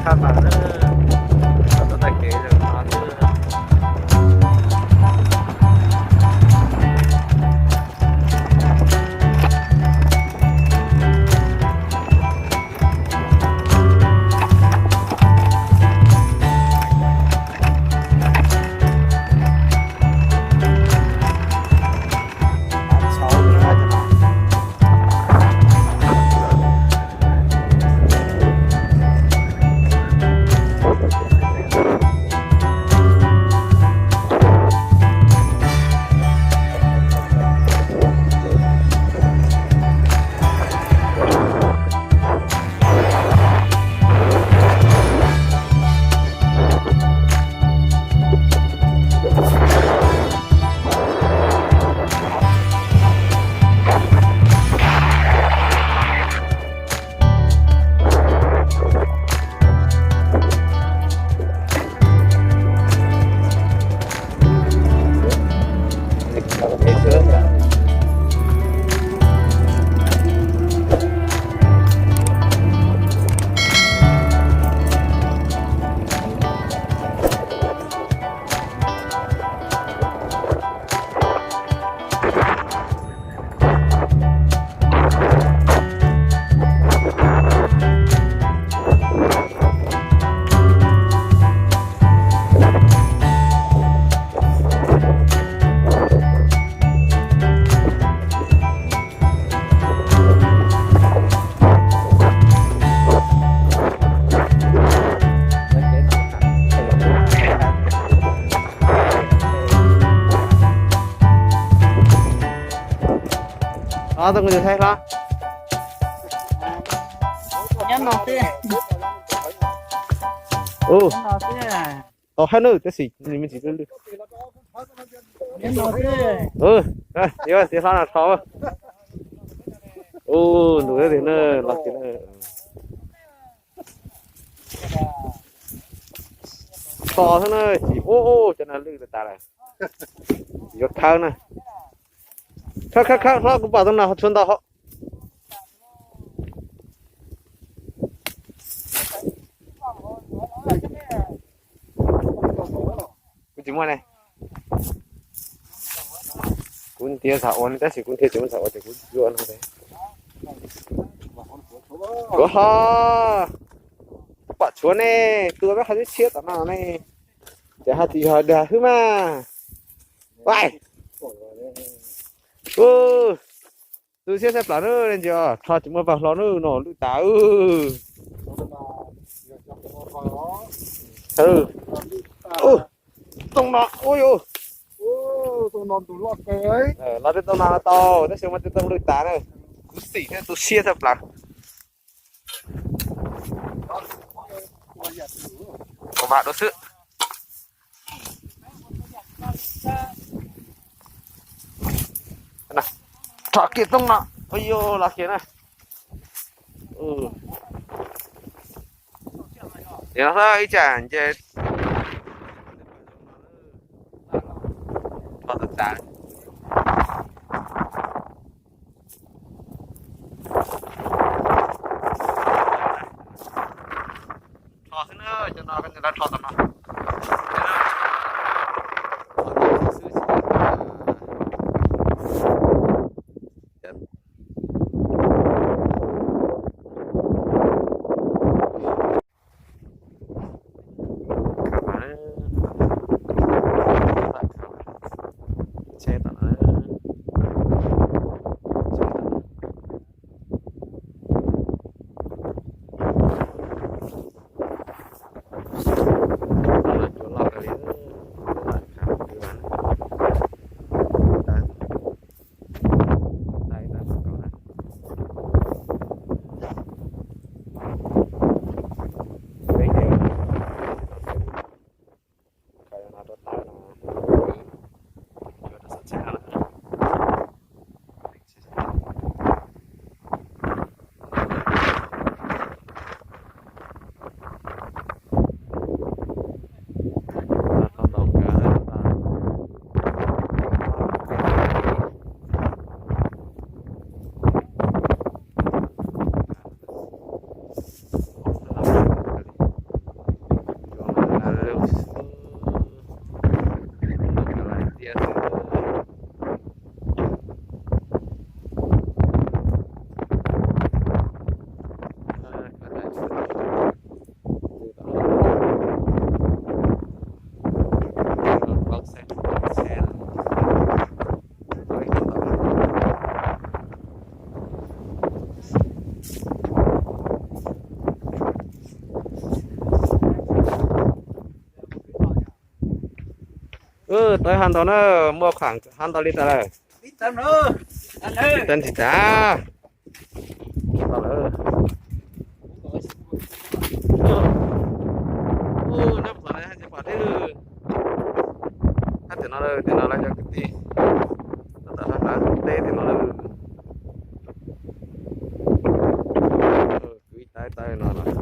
Thaj mam na, los rau tag kev rau no xwb. Nyob no xwb. Tau hab nawb, tab sis nws me ntsis lwj lwj. Yuav tias hlob no rho. Ub, ntus tiag na, los tiag na. Rho xwb na, tsis, ub, cov no lwj tas lawm. Yuav khawb na. Khawb, khawb, khawb, hlob, kuv pom tau no tshuav ntau hov. Kuv tsis muaj ne. Kuv ntiav txog ua ne tab sis kuv ntiav tsis muaj txog ua ces kuv yuav no tes. Kuv ho pom tshuav ne, tua peb qhov tshiab tom no ne. Ces ho tsis yog dag hwb mas. Ua, tu siab tshaj plaws na, ntsis rho tsis muaj pawg hlo na, no lwj tas. Tooj no, ua yus, los tej tooj no tau tab sis muaj tej tooj lwj tas na. Kuv xim thiab tu siab tshaj plaws. Ua vam dua xwb. Rho kiag tooj no, ua yus los kiag na. Ib tsam nce rho tas tas. Rho xwb na, cov no koj nco ntawv rho tom no. Tau hav ntau na, muaj khaam hav ntau li tas lawm. Tsis tas, tsis tas. Nyob qhov no tsis pom deb lawm. Hab tim no lawm, tim no lawm cov kwv tij. Tab tom hla teb tim no lawm. Kwv ib tawb tawb no los